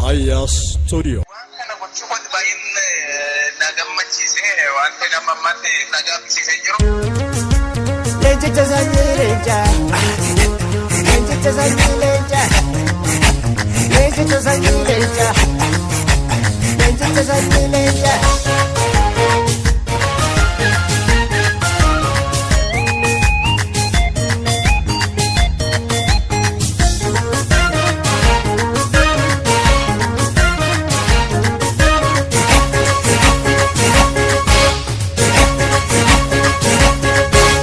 Raayyaa Studio. Waan kana gochuu kootti baay'een na gammachiise, wanti nama ammatti na gaabbisiisee jiru. Leencicha sanyii leencaa. Leencicha sanyii leencaa. Leencicha sanyii leencaa. Leencicha sanyii leencaa.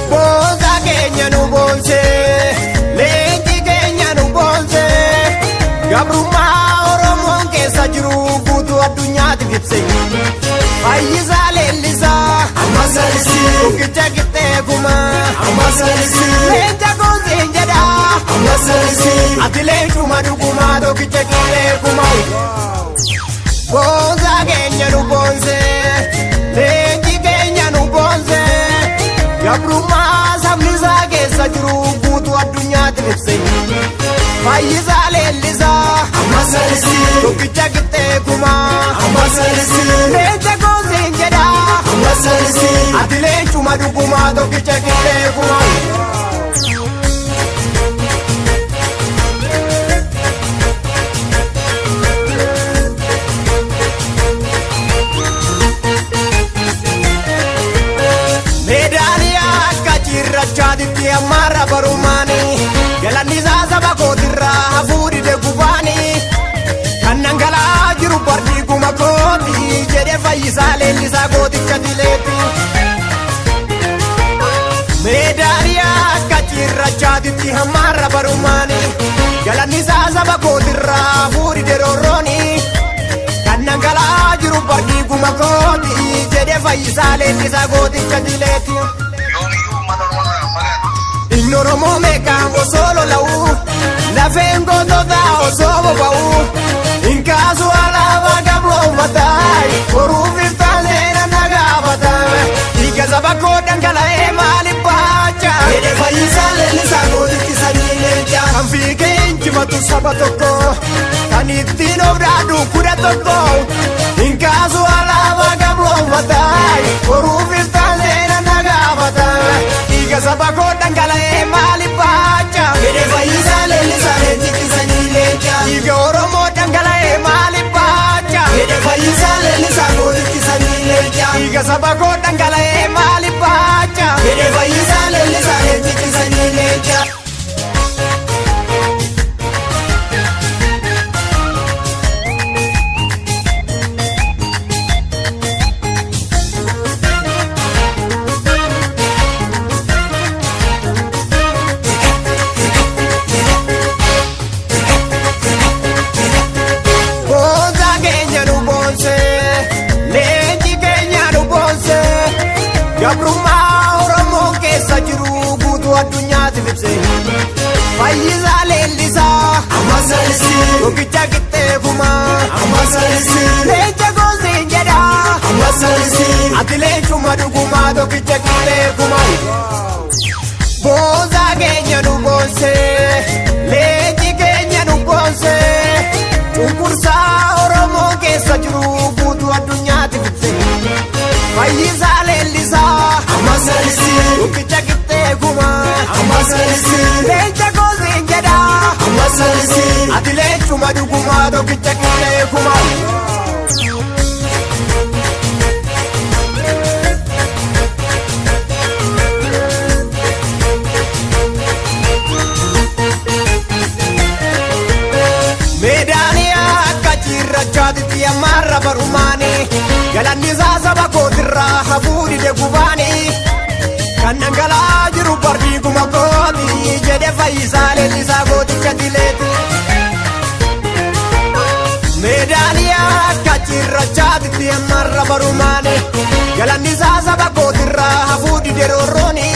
Boonsaa keenya nu boonsee, leenci keenya nu boonsee, gabrummaa Oromoon keessa jiru guutuu addunyaatiif ibse. Fayyisaa Leellisaa, Tokkicha qixxee kumaa, leenca gooseen jedhaa, ati leencuma dhugumaa, tokkicha qixxee kumaa. Boonsaa keenya nu boonsee, leenci keenya nu boonsee, gabrummaa sabni isaa keessa jiru guutuu addunyaatti ibse. Fayyisaa Leellisaa, Tokkicha qixxee kumaa, leenca gooseen jedhaa, ati leencuma dhugumaa, tokkicha qixxee kumaa. Meedaaliyaa akka cirrachaatitti ammaarra barumaani, galanni isaa saba kootirraa hafuu dide gubaani, kan dhangala'aa jiru bardii guma kooti jedhe Fayyisaa Leellisaa gooticha tileeti. Meedaaliyaa akka cirrachaatitti ammaarra barumaani, galanni isaa saba kootirraa hafuu dide roorrooni, kan dhangala'aa jiru bardii guma kooti jedhe Fayyisaa Leellisaa gooticha tileeti. Yoomiyyuu uummata Oromoo irraa fagaatu. Inni Oromoo meeqaan osoo lola'u, lafeen gootota osoo boba'u, hin kaasu alaabaa gabroomfataa, boruuf iftaan seena na gaafata. Dhiiga saba koo dhangala'ee maaliif baacha? Jedhe Fayyisaa Leellisaa gootichi sanyii leencaa. Kan fiigee injifatu saba tokko, kan ittiin of dhaadhu 11, hin kaasu alaabaa gabroomfataa, boruuf iftaan seena na gaafata. Dhiiga saba koo dhangala'ee maaliif baacha? Jedhe Fayyisaa Leellisaa leencichi sanyii leencaa. Dhiiga Oromoo dhangala'ee maaliif baacha? Jedhe Fayyisaa Leellisaa gootichi sanyii leencaa. Dhiiga saba koo dhangala'ee maaliif baacha? Jedhe Fayyisaa Leellisaa leencichi sanyii leencaa. Boonsaa keenya nu boonsee, leenci keenya nu boonsee, gabrummaa Oromoon keessa jiru guutuu addunyaatiif ibse. Fayyisaa Leellisaa, Tokkicha qixxee kumaa, leenca gooseen jedhaa, ati leencuma dhugumaa, tokkicha qixxee kumaa. Boonsaa keenya nu boonsee, leenci keenya nu boonsee, cunqursaa Oromoo keessa jiru guutuu addunyaatiif ibse. Fayyisaa Leellisaa, Tokkicha qixxee kumaa, leenca gooseen jedhaa, ati leencuma dhugumaa, tokkicha qixxee kumaa. Meedaaliyaa akka cirrachaatitti ammaarra barumaani, galanni isaa saba kootirraa hafuu dide gubaani, kan dhangala'aa jiru bardii guma kooti jedhe Fayyisaa Leellisaa gooticha tileeti. Meedaaliyaa akka cirrachaatitti ammaarra barumaani, galanni isaa saba kootirraa hafuu dide roorrooni,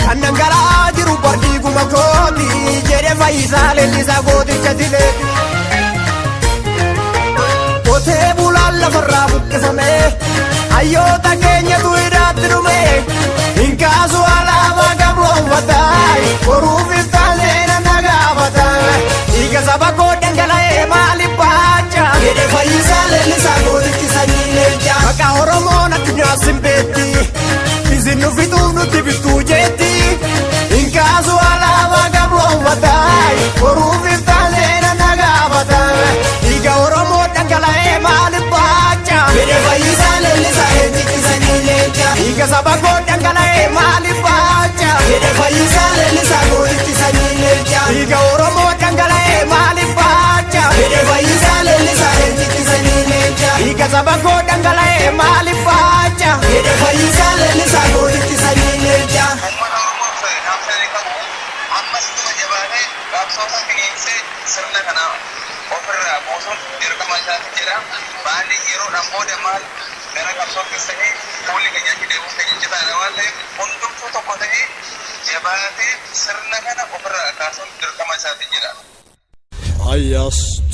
kan dhangala'aa jiru bardii guma kooti jedhe Fayyisaa Leellisaa gooticha tileeti. Qotee bulaan lafarraa buqqifame, hayyoota keenyatu hidhaatti dhume, hin kaasu alaabaa gabroonfataa, boruuf iftaan seena na gaafata. Dhiiga saba koo dhangala'ee maaliif baacha? Dhiiga saba koo dhangala'ee maaliif baacha? Jedhe Fayyisaa Leellisaa gootichi sanyii leencaa. Dhiiga Oromoo dhangala'ee maaliif baacha? Jedhe Fayyisaa Leellisaa leencichi sanyii leencaa. Dhiiga saba koo dhangala'ee maaliif baacha? Jedhe Fayyisaa Leellisaa gootichi sanyii leencaa. Uummata Oromoof dhaamsa qabu, ammas ittuma jabaatee qabsoo finiinsee sirna kana ofirraa buusuun dirqama isaati jedha. Baalli yeroodhaan booda maal gara qabsoo keessanii fuulli keenya achi deemuun keenya citaadha waan ta'eef, hundumtuu tokko ta'ee jabaatee sirna kana ofirraa kaasuun dirqama isaati jedha. Ayyaas.